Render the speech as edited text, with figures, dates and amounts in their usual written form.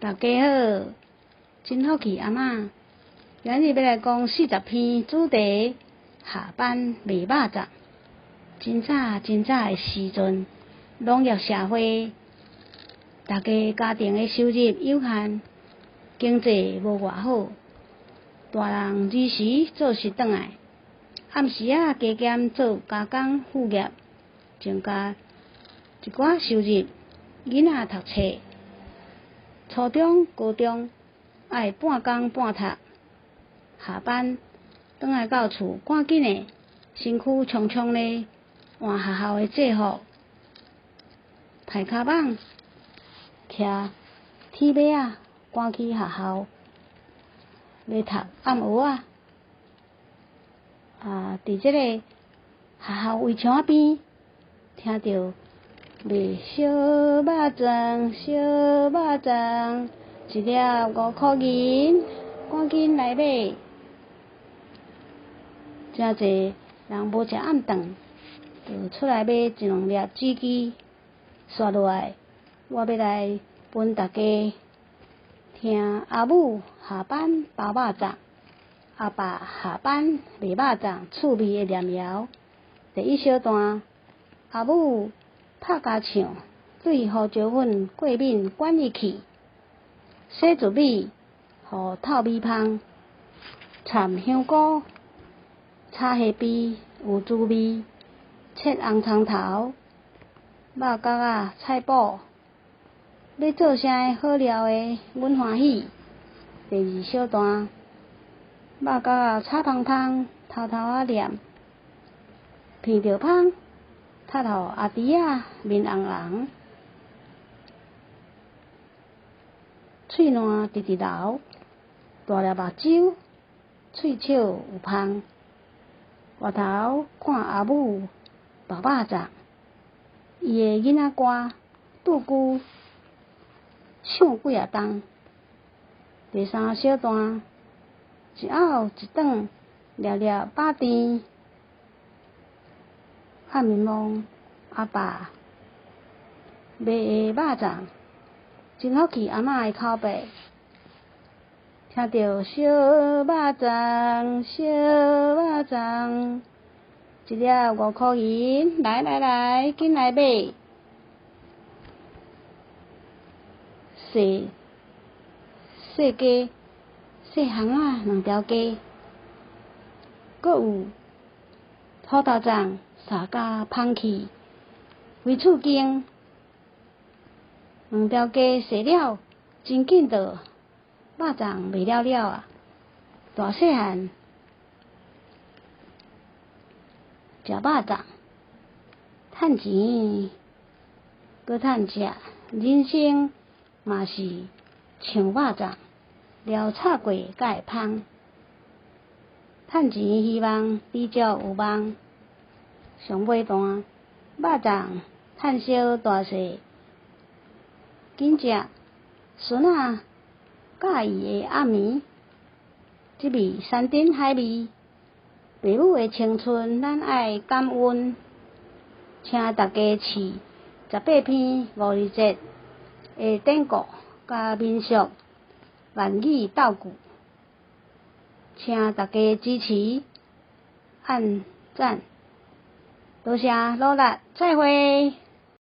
大家好，真福氣阿嬤，今日欲來講40篇主題，下班賣肉粽。真早真早的時陣，農業社會，大家家庭的收入有限，經濟無偌好，大人兒時做事轉來，暗時仔加減做加工副業，增加一寡收入，囡仔讀冊。初中、高中愛半工半讀，下班轉來到厝，趕緊的，身軀沖沖咧，換學校的制服，排跤蠓，騎鐵馬仔，趕去學校，欲讀暗學仔。啊，佇這個學校圍牆仔邊，聽著賣燒肉粽，燒肉粽，一粒5箍銀，趕緊來買。誠濟人無食暗頓，就出來買一兩粒子雞。紲落來，我欲來分大家聽阿母下班包肉粽，阿爸下班賣肉粽趣味的念謠。第一小段，阿母拍加唱，對胡椒粉過敏，管伊去。洗糯米，予透米芳，摻香菇，炒蝦皮有滋味，切紅蔥頭，肉角仔菜脯，欲做啥好料的，阮歡喜。第二小段，肉角仔炒芳芳，偷偷仔念，鼻著芳。踢予阿弟仔面紅紅，喙瀾直直流，大粒目睭，喙笑有芳。回頭看阿母包肉粽，伊的囡仔歌拄久唱幾仔冬。第三小段，一拗一轉，粒粒肉甜。暗暝望阿爸賣的肉粽，真福氣阿嬤的口白，聽著燒肉粽，燒肉粽，一粒5箍銀，來來來，緊來買。細細街、細巷仔兩條街，閣有土豆粽。撒甲芳去，圍厝間兩條街踅了，真緊就肉粽賣了了啊！大細漢食肉粽，趁錢閣趁食，人生嘛是像肉粽，料炒過才會芳。趁錢希望，知足有望。上尾段，肉粽炭燒大細，緊食孫仔佮意的暗暝，這味山珍海味，爸母的青春，咱愛感恩。請大家試18篇五二節的典故佮民俗諺語鬥句，請大家支持，按讚。多謝努力，再會。